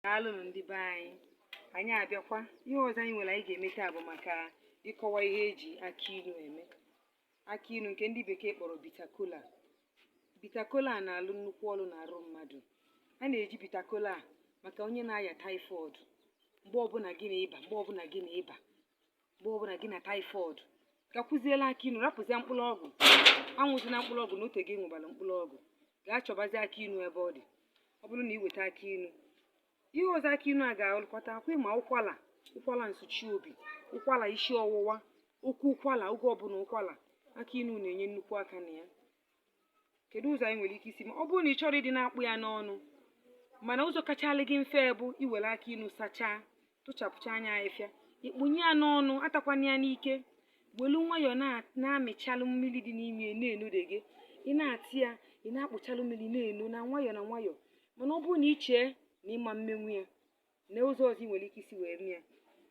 Daalụnụ ndị be anyị. Anyị abịakwa. Ihe ọzọ anyị nwere anyị ga-eme taa bụ maka ịkọwa ihe eji akị ilu eme. Akị ilu nke ndị bekee kpọrọ bitter kola. Bitter kola a na-alụ nnukwu ọlụ n'arụ mmadụ. A na-eji bitter kola a maka onye na-aya typhoid. Mgbe ọbụla gị na ịba, mgbe ọbụla gị na ịba, mgbe ọbụla gị na typhoid, gakwuziela akị inu, rapụzia mkpụrụ ọgwụ. Aṅụzina mkpụrụ ọgwụ na ote gị ṅụbara mkpụrụ ọgwụ. Gaa chọbazie akị inu ebe ọ dị. Ọ bụrụ na ị weta akị inu, ihe ọzọ akị inu a ga-alụkọta akwa ma ụkwala, ụkwala nsuchi obi, ụkwala isi ọwụwa, okwu ụkwala, oge ọbụla ụkwala, akị inu na-enye nnukwu aka na ya. Kedu ụzọ anyị nwere ike isi ma ọ bụrụ na ị chọrọ ịdị na-akpụ ya n'ọnụ, mana ụzọ kacha alị gị mfe bụ iwere akị inu sachaa, tụchapụcha anya ahịfịa, ịkpụnye ya n'ọnụ, atakwana ya n'ike, welu nwayọọ na-amịchalụ mmiri dị n'ime ya na-enode gị. Ị na-atị ya, ị na-akpụchalụ mmiri na-eno na nwayọọ na nwayọọ. Mana ọ bụrụ na ị chee na ịma mmenwu ya, na ụzọ ọzọ ị nwere ike isi wee mee ya,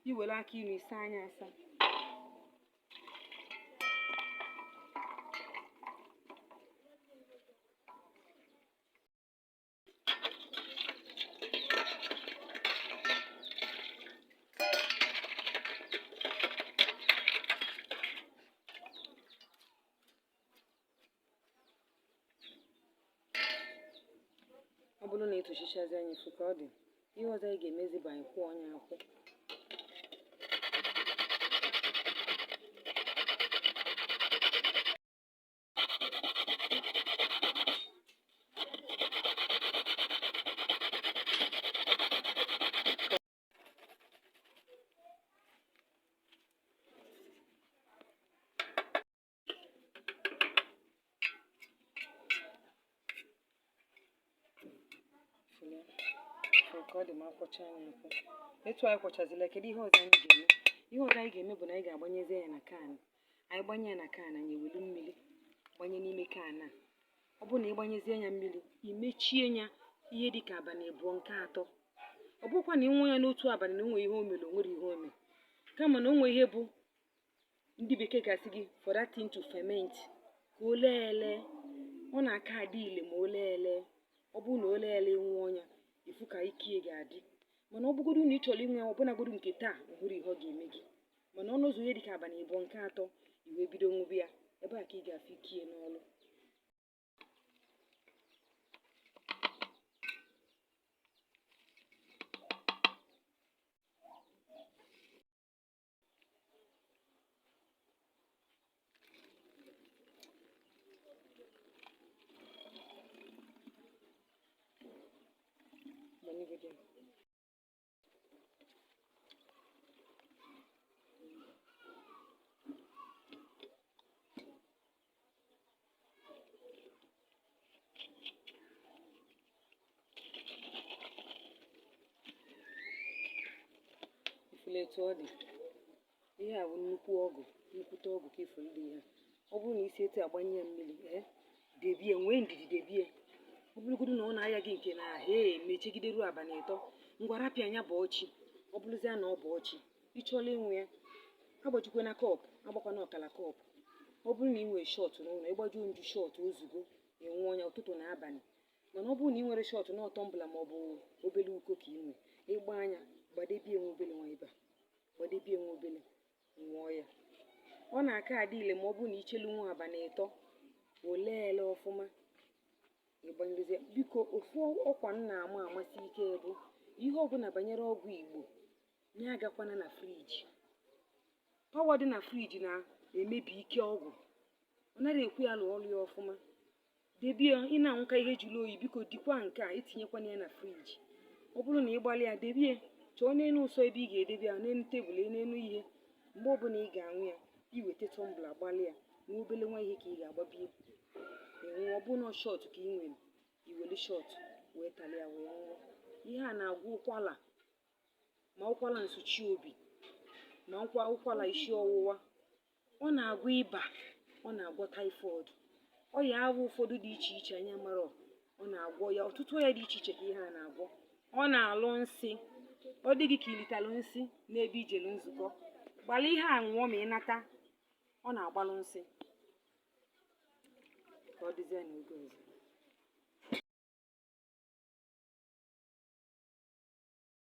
iwere akị inu isa anya asa. Ọ bụrụ na ị tụchichazi anya ifu ka ọ dị, ihe ọzọ anyị ga-emezi bụ anyị kwụọ ọnya akwụ. Ka ọ dị ma akwọcha anya akwụ. Etu anyị kwọchazila, kedu ihe ọzọ anyị ga-eme? Ihe ọzọ anyị ga-eme bụ na anyị ga-agbanyezi ya na can. Anyị gbanye ya na can, anyị ewelu mmiri gbanye n'ime can a. Ọ bụrụ na ị gbanyezie ya mmiri, i mechie ya ihe dịka abalị abụọ nke atọ. Ọ bụrụkwa na ị ṅụọ ya n'otu abalị na o nwere ihe o mere, o nwere ihe o mere. Kama na o nwere ihe bụ ndị bekee ga-asị gị for that thing to ferment, ka o lee ele. Ọ na-aka adị ile ma o lee ele. Ọ bụrụ na o lee ele, ṅụọ ya, ifu ka ike ya ga-adị. Mana ọ bụgodu na ị chọrọ ịṅụ ya ọbụnagodu nke taa, o nwere ihe ọ ga-eme gị. Mana ọnụ ụzọ ihe dịka abalị abụọ nke atọ, i wee bido ṅụba ya, ebe a ka ị ga-afụ ike ya n'ọlụ. Ifulu etu ọ dị, ihe a bụ nnukwu ọgwụ, nnukwute ọgwụ ka ifuru dị ihe a. Ọ bụrụ na isi etu agbanye ya mmiri, debie, nwee ndidi debie. Ọ bụrụgodu na ọ na-aya gị nke na hee mechegide ruo abalị ịtọ, ngwa rapịa anya bụ ọchị. Ọ bụrụzie na ọ bụ ọchị, ị chọrọ ịṅụ ya, agbajikwa na cup, agbakwana ọkara cup. Ọ bụrụ na ị nwere shot n'ụlọ, ịgbajuo nju shot ozugbo, ị ṅụọ ya ụtụtụ na abalị. Mana ọ bụrụ na ị nwere shot na tumbler ma ọ bụ obele uko ka ị nwee, ịgba anya gbadebie nwa obele nwa ebe a, gbadebie nwa obele, ṅụọ ya. Ọ na-aka adị ile ma ọ bụrụ na ichelu nwa abalị ịtọ, o lee ele ọfụma, ịgbanyerezie. Biko, ofu ọkwa m na-ama amasị ike bụ ihe ọbụla banyere ọgwụ Igbo, ya agakwana na fridge. Power dị na fridge na-emebi ike ọgwụ, ọ naghị ekwe ya lụọ ọrụ ya ọfụma. Debie, ị na-anwụka ihe jụrụ oyi, biko dikwa nke a etinyekwana ya na fridge. Ọ bụrụ na ị gbalị ya debie, chọọ n'elu ụsọ ebe ị ga-edebe ya, n'elu tebụl, n'elu ihe. Mgbe ọbụla ị ga-aṅụ ya, i weta tumbler gbalị ya, nwa obele nwa ihe ka ị ga-agbabie, ị ṅụọ. Ọ bụrụ na shot ka ị nwere, i were shot wee tali ya wee ṅụọ. Ihe a na-agwọ ụkwala, ma ụkwala nsuchi obi, ma ụkwala isi ọwụwa. Ọ na-agwọ ịba, ọ na-agwọ typhoid, ọya ahụ ụfọdụ dị iche iche anyị amarọ, ọ na-agwọ ya. Ọtụtụ ọya dị iche iche ka ihe a na-agwọ. Ọ na-alụ nsị, ọ dị gị ka ilitalụ nsị n'ebe ijelu nzukọ, gbalị ihe a ṅụọ ma ị nata, ọ na-agbalụ nsị. Ka ọ dịzie n'oge ọzọ.